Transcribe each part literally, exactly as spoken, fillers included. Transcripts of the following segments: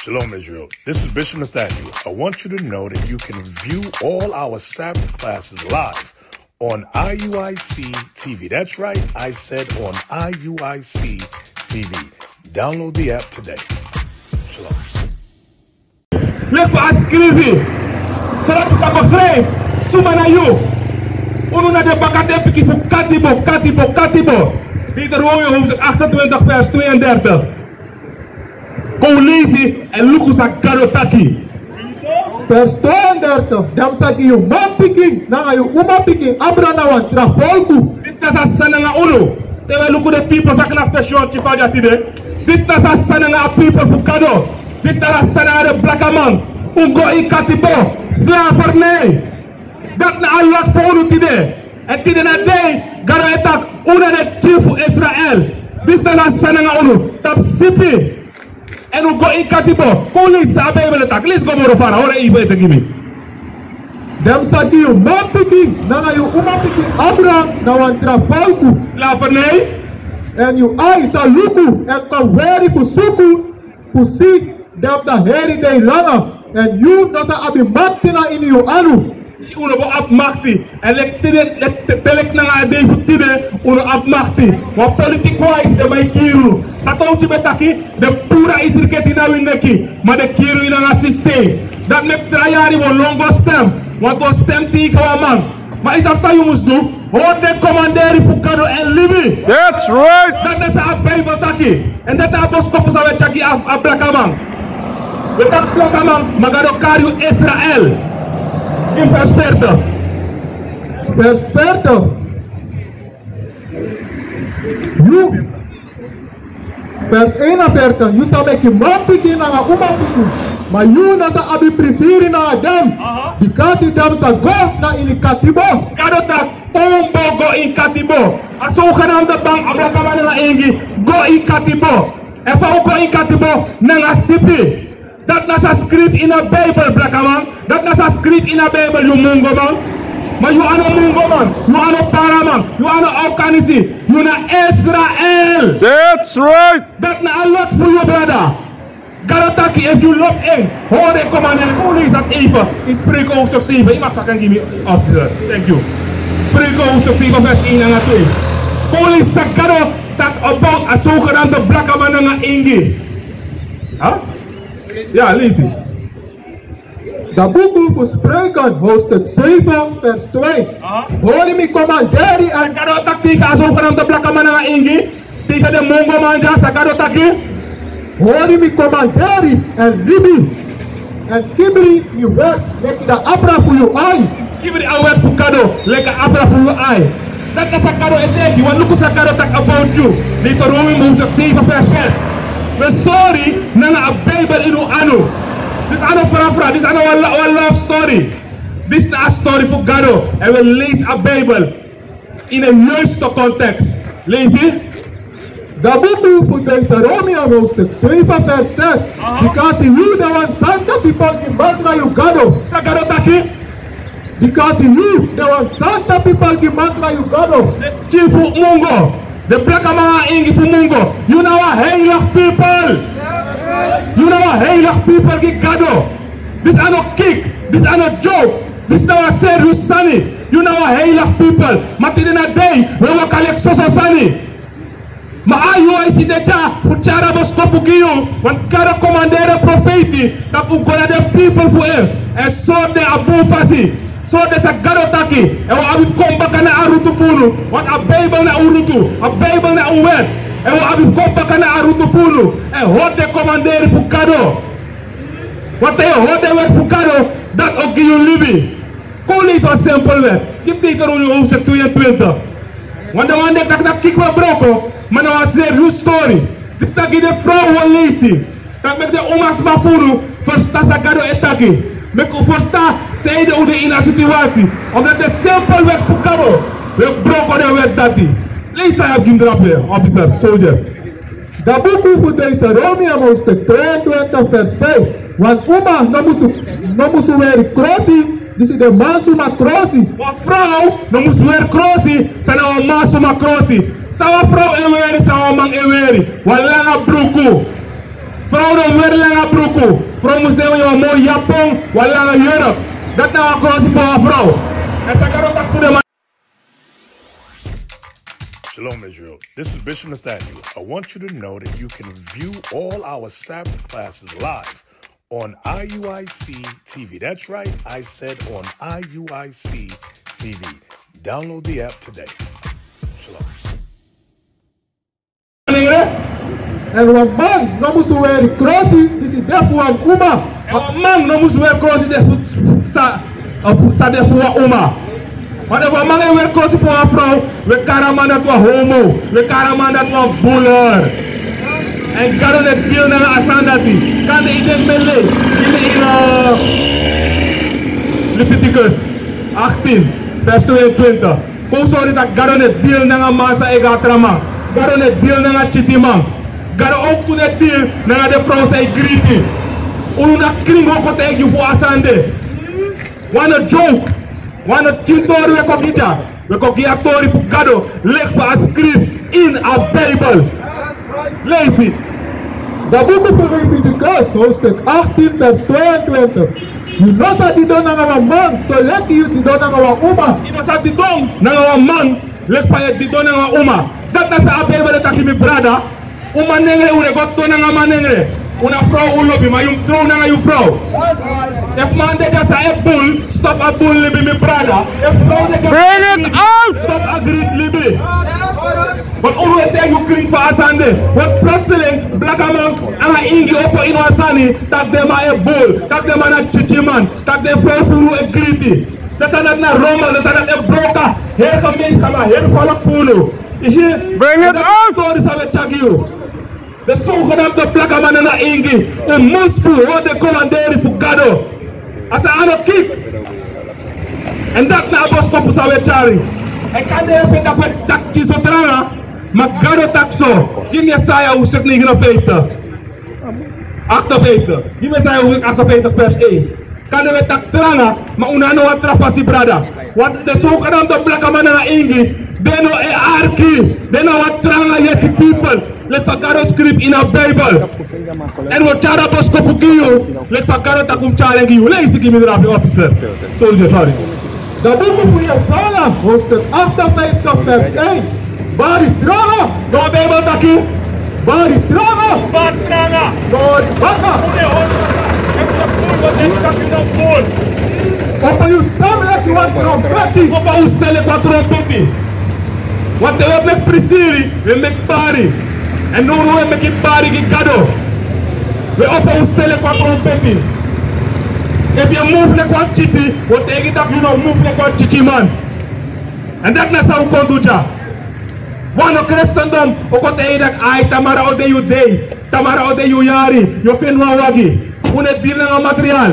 Shalom, Israel. This is Bishop Nathaniel. I want you to know that you can view all our Sabbath classes live on I U I C T V. That's right, I said on I U I C T V. Download the app today. Shalom. Leki fa a skrifi, so dati un kan begrijp suma na yu. Unu na den bakaten pikin fu katibo, katibo, katibo. Deuteronomium hoofdstuk achtentwintig, vers tweeëndertig. Kon un leisi èn luku san Gado taki. Vers tweeëndertig, dan mi sa gi yu manpikin nanga yu umapikin abra na wan tra folku. Disi na san a sani nanga unu. Te wi e luku den pipel saka na fesi yonti fu a dya tide. Disi na san a sani nanga a pipel fu Gado. Disi na san a sani nanga den blakaman. Un go ini katibo, slavernij. Dati na a lot fu unu tide. Èn tide na dei Gado e taki unu na den pikin fu Israel. Disi na san a sani nanga unu, tapu sipi. Èn un go ini katibo. Kon un leisi san a Bijbel e taki. Leisi go moro fara, hori en fu ete gi mi. Dan mi sa gi yu manpikin nanga yu umapikin abra na wan tra folku. Slavernij. Èn yu ai sa luku èn kon weri fu suku fu si den fu a heri dei langa. Èn yu no sa abi makti na ini yu anu. Si, unu no abi makti. Èn leki tide, leki te, te leki nanga a dei fu tide, unu no abi makti. Wan politiki wise den man e kiri unu. San Towti ben taki, den puru a isri keti na wi neki, ma den kiri wi nanga systeem. Dati meki tra yari wi o lon go stem. Wantu wi o stem teki wan man. Ma yu sabi san yu mus du? Hori den komanderi fu Gado èn libi. That's right. Dati na san a Bijbel taki. Èn dati na a boskopu san wi e tyari gi a, a blakaman. Wi e taki blakaman, ma Gado kari yu Israel. Ini vers veertig. Vers veertig. Yu. Vers eenenveertig. Yu sa meki manpikin nanga umapikin. Ma yu no sa abi prisiri nanga den. Aha. Bikasi den sa go na ini katibo. Gado taki un bo go ini katibo. A sowgenaamde ban, a blakaman nanga ingi, go ini katibo. Èn fa un go ini katibo? Nanga sipi. Dati na san skrifi ini a Bijbel, blakaman. Dati na san skrifi ini a Bijbel, yu mungoman. Ma yu a no mungoman, yu a no paraman, yu a no Okanisi, yu na Israel. That's right. Dati na a lot fu yu, brada. Gado taki efu yu lobi en, hori en komanderi. Kon un leisi dati even. Ini Spreuken hoofdstuk zeven, yu mag saka en gi mi, officer. Thank you. Spreuken hoofdstuk zeven vers één nanga twee. Kon un leisi san Gado taki about a sowgenaamde blakaman nanga ingi. Huh? Ya, leisi. Da buku fu Spreuken hoofdstuk zeven vers twee. Aha. Hori mi komanderi èn Gado taki teki a sowgenaamde blakaman nanga ingi. Teki den mungoman dya, san Gado taki. Hori mi komanderi èn libi. Èn kibri mi wet leki a abra fu yu ai. Kibri a wet fu Gado leki a abra fu yu ai. Dati na san Gado e teki. Wan luku san Gado taki about yu. Deuteronomium hoofdstuk zeven vers zes. Wi e sori nanga a Bijbel ini un anu. Disi a no frafra, disi a no wan lo-, wan love story. Disi na a story fu Gado. Èn wi e leisi a Bijbel ini a juiste context. Leisi. Da buku fu Deuteronomium hoofdstuk zeven vers zes. Aha. Bikasi yu de wan santa pipel gi Masra yu Gado. San Gado taki. Bikasi yu de wan santa pipel gi Masra yu Gado. Den pikin fu mungo, den blakaman nanga ingi fu mungo, yu na wan heilig pipel. Yu na wan heilig pipel gi Gado. Disi a no kik, disi a no joke. Disi na wan serious sani. Yu na wan heilig pipel. Ma tide na dei wi e waka leki soso sani. Ma a yu e si de dya fu tyari a boskopu gi yu, want Gado komanderi a profeiti tapu un go na den pipel fu en èn sori den a bun fasi. Sori den san Gado taki, èn un abi fu kon baka na a rutu fu unu, want a Bijbel na un rutu, a Bijbel na un wet, èn un abi fu kon baka na a rutu fu unu èn hori den komanderi fu Gado. Want te yu hori den wet fu Gado, dati o gi yu libi. Kon un leisi wan simpel wet. Gi mi Deuteronomium hoofdstuk tweeëntwintig. Want den wan e taki taki kiki wan broko, ma na wan serious story. Disi taki gi den frow wan leisi. Taki meki den umasma fu unu ferstan san Gado e taki. Meki un ferstan sanede un de ini a situasi. Omdat den simpel wet fu Gado, wi e broko den wet dati. Leisi san yu abi gi mi drape, officer, soldier. Da buku fu Deuteronomium hoofdstuk tweeëntwintig vers vijf. Wan uma no musu, no musu weri krosi, disi de mansuma krosi. Wan frow no musu weri krosi, san na wan mansuma krosi. San wan frow e weri, san wan man e weri. Wan langa bruku. Frow no weri langa bruku. Frow mus de wan moi yapon, wan langa yurk. Dati na wan krosi fu wan frow. Èn san Gado taki fu den man. Shalom, Israel. This is Bishop Nathaniel. I want you to know that you can view all our Sabbath classes live on I U I C T V. That's right, I said on I U I C T V. Download the app today. Shalom. Èn wan man no musu weri krosi disi de fu wan uma. Èn wan man no musu weri krosi de fu sa, fu sa de fu wan uma. Want efu wan man e weri krosi fu wan frow, wi e kari a man dati wan homo, wi e kari a man dati wan buler. Èn Gado no e deal nanga a sani dati. Kande yu de ini, yu de ini, eh, Leviticus achttien, vers tweeëntwintig. Kon sori taki Gado no e deal nanga man san e go na tra man. Gado no e deal nanga titiman. Gado ook no e deal nanga den frow san e griti. Unu na kringi, wi o kon taigi yu fu a sani de. Wan no joke. Wan no tin tori wi e kon gi dya. Wi e kon gi a tori fu Gado leki fa a skrifi ini a Bijbel. Leisi. Da buku fu Leviticus, hoofdstuk achttien, vers tweeëntwintig. Yu no sa didon nanga wan man soleki yu didon nanga wan uma. Yu no sa didon nanga wan man leki fa yu e didon nanga wan uma. Dati na san a Bijbel e taki, mi brada. Un manengre, un e go didon nanga manengre. Un na frow un lobi, ma yu mus dron nanga yu frow. Efu man de dya san e bul, stop a bul libi, mi brada. Efu frow de dya san e griti, stop a griti libi. Want unu e taigi yu kringi fu a sani de. Want plotseling blakaman nanga ingi opo ini wan sani, taki den man e bul, taki den man na titiman, taki den frow furu e griti. Dati na, dati na rommel, dati na, dati e broka heri gemeenschap, heri volk fu unu. Yu si, bring it out. Tori san wi e taigi yu. Den zogenaamde blakaman nanga ingi, un mus fu hori den komanderi fu Gado. A san a no kik. Èn dati na a boskopu san wi e tyari. Èn kande yu e feni taki wi e taki so tranga, ma Gado taki so. Gi mi Yesaya hoofdstuk negenenvijftig. Achtenvijftig. Gi mi Yesaya hoofdstuk achtenvijftig vers één. Kande wi e taki tranga, ma un no abi wan tra fasi, brada. Want den zogenaamde blakaman nanga ingi, den no e arki. Den na wan tranga yesi people. Leki fa Gado skrifi ini a Bijbel. Èn wi o tyari a boskopu gi yu leki fa Gado taki un mus tyari en gi yu. Leisi gi mi, drape officer. Soldier, sorry. Da buku fu Yesaya, hoofdstuk achtenvijftig, vers één. Bari tranga. No, a Bijbel taki. Bari tranga. Bari tranga. No hori baka. Unu e hori baka. Efu yu no bul, yu no bul. Opo yu stem leki wan trompeti. Opo un stem leki wan trompeti. Want te wi e meki prisiri, wi e meki bari. Èn now wi e meki bari gi Gado. Wi e opo un stem leki wan trompeti. Efu yu e move leki wan titi, wi o taigi yu taki yu no move leki wan titiman. Èn dati na san un kon du dya. Wan no Kristendom o kon taigi yu taki, ai, tamara o de yu dei, tamara o de yu yari, yu o feni wan wagi. Un no e diri nanga material.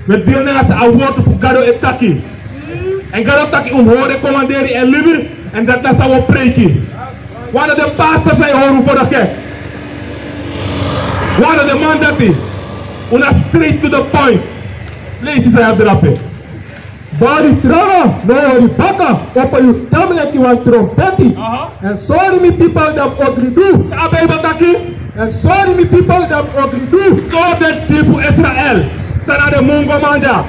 Wi e diri nanga san a wortu fu Gado e taki. Èn Gado taki un mus hori den komanderi èn libi, èn dati na san wi o preiki. Wan no den pastor san e hori un fu de gek. Wan no den man dati. Un na straight to the point. Leisi san yu abi drape. Bari tranga, no hori baka, opo yu stem leki wan trompeti. Aha. Èn sori mi pipel den ogridu. A Bijbel taki. Èn sori mi pipel den ogridu. Sori den pikin fu Israel san na den mungoman dya.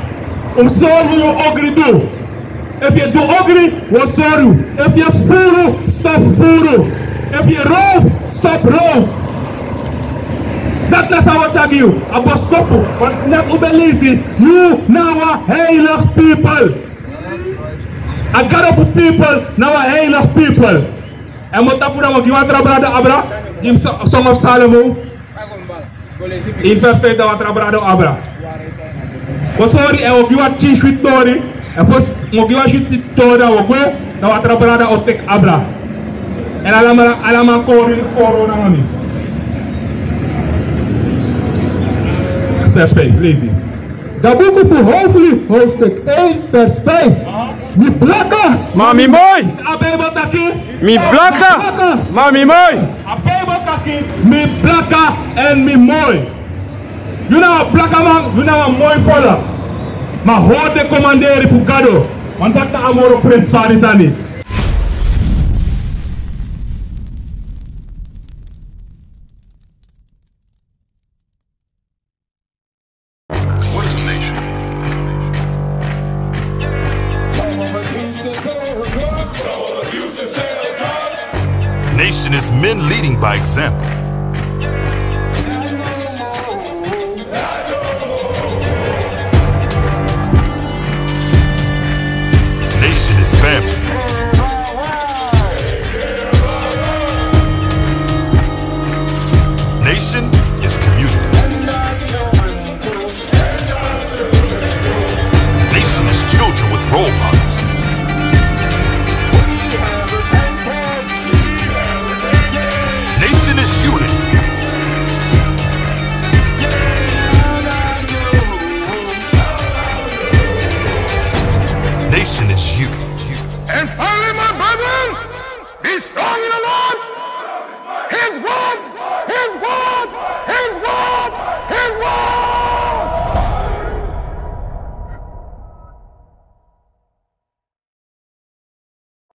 Un mus sori yu ogridu. Efu yu e du ogri, wi o sori yu. Efu yu e furu, stop furu. Efu yu e roof, stop roof. Dati na san wi o taigi yu, a boskopu. Want net un ben leisi, yu na wan heilig people. A Gado fu people na wan heilig people. Èn mi o tapu, dan mi o gi wan tra brada abra. Gi mi so-, Song of Solomon. Ini vers vijf, dan wan tra brada abra. Wi o sori, èn wi o gi wan pikin switi tori. Èn fosi mi o gi wan switi tori, dan wi o gwe, dan wan tra brada o teki abra. Èn ala man, ala man kori, kori nanga mi. Vers vijf, leisi. Da buku fu Hooglied, hoofdstuk één, vers vijf. Mi blaka. Ma mi moi. A Bijbel taki. Mi blaka. Ma mi moi. A Bijbel taki, mi blaka èn mi moi. Yu na wan blakaman, yu na wan moi frow. Ma hori den komanderi fu Gado. Want dati na a moro prinsipiële sani. Men leading by example.